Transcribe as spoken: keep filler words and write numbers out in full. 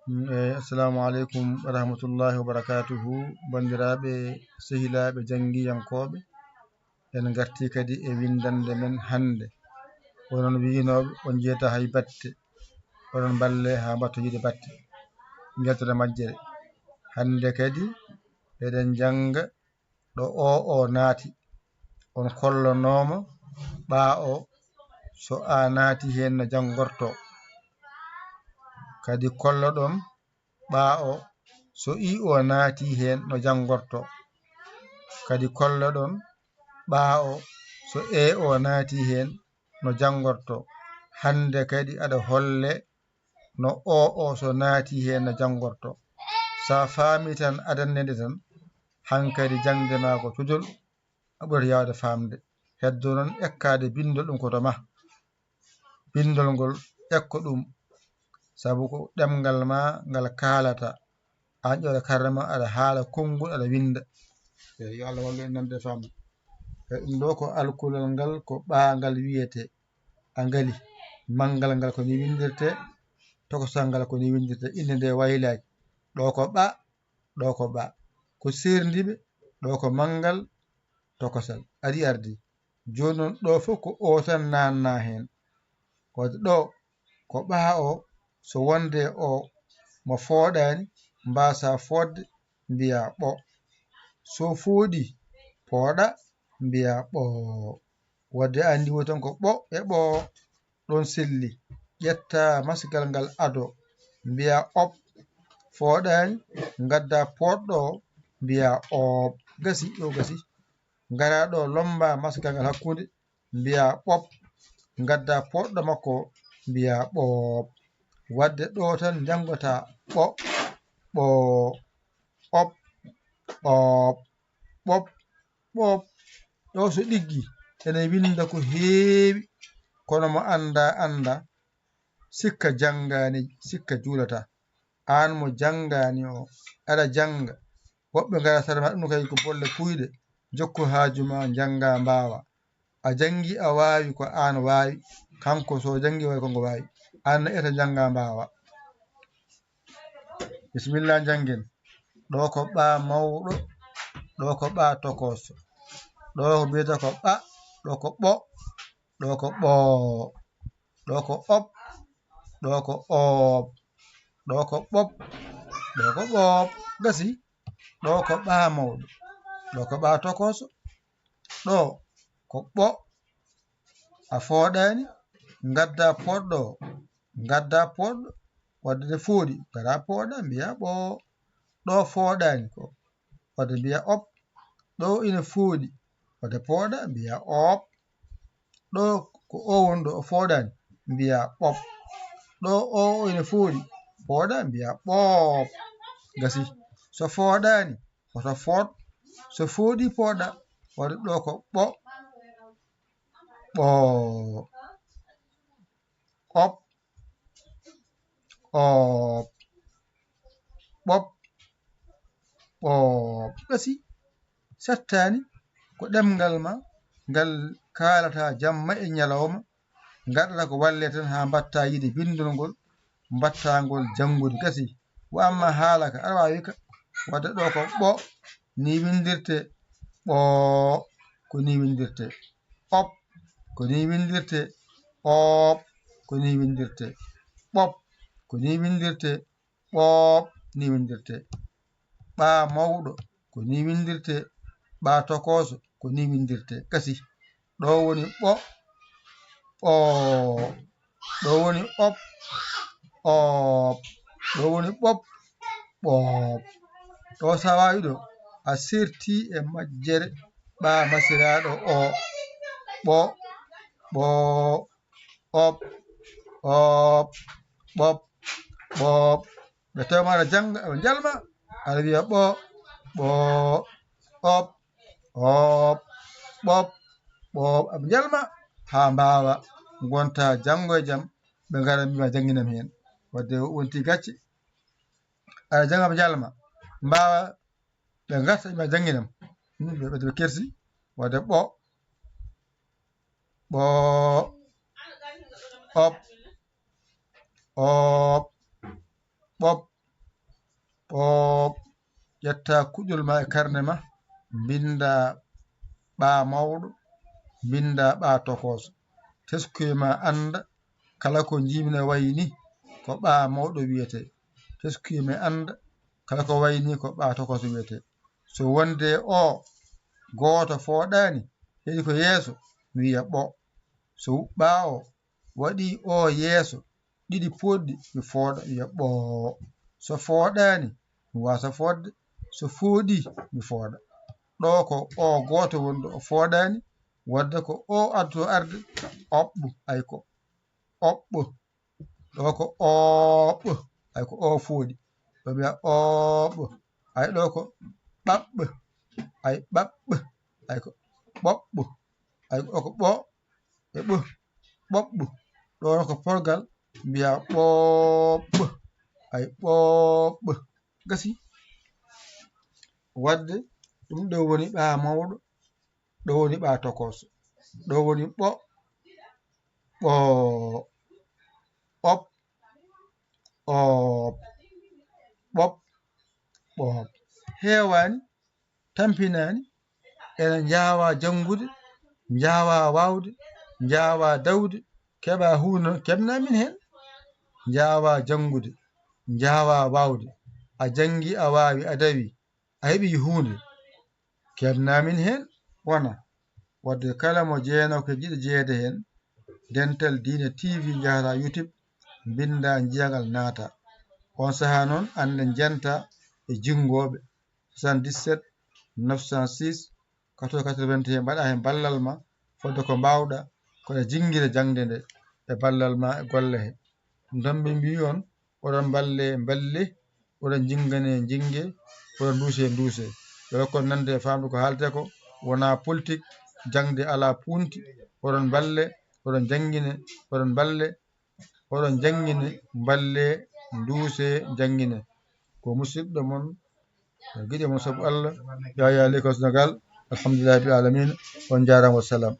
Mm, eh, assalamu aleykum wa rahmatullahi wa barakatuhu. Banndiraaɓe, sehilaaɓe, janngiyankooɓe, en ngartii kadi e winndannde men hannde. Onon wiynooɓe, on njeeta hay batte. Onon mballe haa mbattoyiide batte. Njaltata majjere. Hannde kadi, eɗen njannga ɗo o, o naati. On kollonooma ɓa o, so a naati heen no janngortoo. Kadi kolloɗon ɓa o, so i o naati heen no janngortoo. Kadi kolloɗon ɓa o, so e o naati heen no janngortoo. Hannde kadi aɗa holle no o, o so naati heen no janngortoo. So a faami tan, adanne nde tan, hankadi jaŋde ma ko cojol, a ɓurata yaawde faamde. Heddo noon ekkaade binndol ɗum ko to ma. Binndol ngol, ekko ɗum, sabu ko ɗemngal ma ngal kaalata. Aan ƴeewɗo karre ma, aɗa haala konngol, aɗa winnda. Eey, yo Allah wallu en nande faamde. Eey, ɗum ɗo ko alkulal ngal, ko ɓa ngal wiyetee. A ngali. Manngal ngal ko ni winndirtee, tokosal ngal ko ni winndirtee. Innde nde waylaaki. Ɗo ko ɓa, ɗo ko ɓa. Ko seerndi ɓe, ɗo ko manngal, tokosal. Arii ardii. Jooni noon ɗo fof ko o tan naatnaa heen. Waɗde ɗo ko ɓa o, so wonde o mo fooɗaani, mbaasaa fooɗde, mbiyaa ɓo. So fooɗii, pooɗa, mbiyaa ɓo. Waɗde anndi woni tan ko ɓo e ɓo, ɗoon selli. Ƴettaa masigal ngal ado, mbiyaa op. Fooɗaani, ngaddaa pooɗɗo o, mbiyaa oop. Gasi, ɗo gasi. Ngaraa ɗo, lommbaa masigal ngal hakkunde, mbiyaa ɓop. Ngaddaa pooɗɗo makko, mbiyaa ɓoop. Waɗde ɗo tan njanngotaa ɓo, ɓo, op, op, ɓop, ɓop. Ɗo so ɗiggi, ene winnda ko heewi, kono mo anndaa, anndaa, sikka janngaani, sikka juulataa. Aan mo janngaani o, aɗa jannga. Woɓɓe ngara sara ma, ɗum kay ko bolle puuyɗe. Jokku haaju ma, njannga, mbaawa. A janngi, a waawi, ko aan waawi. Kanko so janngi, waɗi ko ngo waawi. Aan na eta, njannga, mbaawa. Bisimilla, njanngen. Ɗo ko ɓa mawɗo, ɗo ko ɓa tokooso. Ɗo ko mbiyata ko ɓa, ɗo ko ɓo, ɗo ko ɓo, ɗo ko op, ɗo ko op, ɗo ko ɓop, ɗo ko ɓop. Gasi. Ɗo ko ɓa mawɗo, ɗo ko ɓa tokooso. Ɗo ko ɓo, a fooɗaani, ngadda pooɗɗo o, ngadda pooɗɗo, waɗde nde fooɗi, ngara pooɗa, mbiya ɓo. Ɗo fooɗaani ko, waɗde mbiya op. Ɗo ina fooɗi, waɗde pooɗa, mbiya op. Ɗo ko o woni ɗo, o fooɗaani, mbiya ɓop. Ɗo o ina fooɗi, fooɗa, mbiya ɓoop. Gasi. So fooɗaani, hoto fooɗ. So fooɗi, pooɗa. Waɗde ɗo ko ɓo, ɓo, op, op, ɓop, ɓop. Gasi. Settaani, ko ɗemngal ma ngal kaalataa jamma e ñalawma, ngaɗata ko walle tan haa mbaɗta yiɗde binndol ngol, mbaɗta ngol janngude. Gasi. Wa amma haala ka, aɗa waawi ka. Waɗde ɗo ko ɓo, ni winndirtee, ɓo, ko ni winndirtee. Op, ko ni winndirtee, op, ko ni winndirtee. Ɓop, ko ni winndirtee, ɓoop, ni winndirtee. Ɓa mawɗo, ko ni winndirtee. Ɓa tokooso, ko ni winndirtee. Gasi. Ɗo woni ɓo, ɓo. Ɗo woni op, op. Ɗo woni ɓop, ɓop. Ɗo so a waawi ɗo, a serti e majjere ɓa masiraaɗo o. Ɓo, ɓo, op, op, ɓop, ɓop. Ɓe tawi ma aɗa jannga, aɓe njalma, aɗa wiya ɓo, ɓo, op, op, ɓop, ɓop. Aɓe njalma haa mbaawa, ngonta janngo e jam, ɓe ngara mbiya jannginam heen. Waɗde wonti gacce, aɗa jannga, ɓe njalma, mbaawa, ɓe ngarta ɓe jannginam. Hmm, ɓe, ɓe, ɓe kersi, waɗde ɓo, ɓo, op, op, ɓop, Ɓooɓ. Ƴetta kuƴol ma e karne ma, mbinnda ɓaa mawɗo, mbinnda ɓaa tokooso. Teskuye ma annda kala ko njiimi no wayi ni, ko ɓaa mawɗo wiyetee. Teskuye ma annda kala ko wayi ni, ko ɓaa tokooso wiyetee. So wonde o gooto fooɗaani, heɗi ko yeeso, mi wiya ɓo. So ɓaawo waɗi o yeeso, ɗiɗi pooɗɗi, mi fooɗa, mi wiya ɓoo. So fooɗaani, mi waasa fooɗde. So fooɗi, mi fooɗa. Ɗo ko o gooto woni ɗo, o fooɗaani, wadde ko o addoto arde, oɓɓu, ay ko oɓɓu. Ɗo ko oɓɓu, ay ko o fooɗi. Ɗo mi wiya oɓɓu. Ay ɗo ko ɓaɓɓu, ay ɓaɓɓu, ay ko ɓoɓɓu. Ay ɗo ko ɓo e ɓu, ɓoɓɓu. Ɗo ko polgal, mbiya ɓoɓɓu, ay ɓoɓɓu. Gasi. Wadde ɗum ɗo woni ɓaa mawɗo, ɗo woni ɓaa tokooso, ɗo woni ɓo, ɓo, ɓoɓ, ɓoɓ, ɓoɓ. Heewaani, tampinaani, ene njaawaa janngude, njaawaa waawde, njaawaa dawde, keɓaa huunde noon, keɓnaa min heen. Njaawaa janngude, njaawaa waawde, a janngi, a waawi, a dawi, a heɓi huunde, keɓnaa min heen, wona. Wadde kala mo jeenoo ko jiɗa jeyeede heen, Dental Diine T V, njahata YouTube, mbinnda njiyangal naata. On sahaa noon, annden jenta e jinngooɓe, soixante-dix-sept neuf cent six quatre-vingt-quatre-vingt-un, mbaɗa heen ballal ma, fodde ko mbaawɗa, ko e jinngire jaŋde nde, e ballal ma e golle he. Ɗum tan min mbiyi on, oɗon mballe, mballe, oɗon njinnganee, njinnge, oɗon nduusee, nduusee. Yo kon nande e faamde ko haaltee ko, wonaa politik, jaŋde alaa puunti, oɗon mballe, oɗon njanngine, oɗon mballe, oɗon njanngine, mballe, nduusee, njanngine. Ko musidɗo mon, giɗo mon sabu Allah, Yaya Leko Senegal, alhamdulillahi rabbil alamina, on njaaraama, wassalam.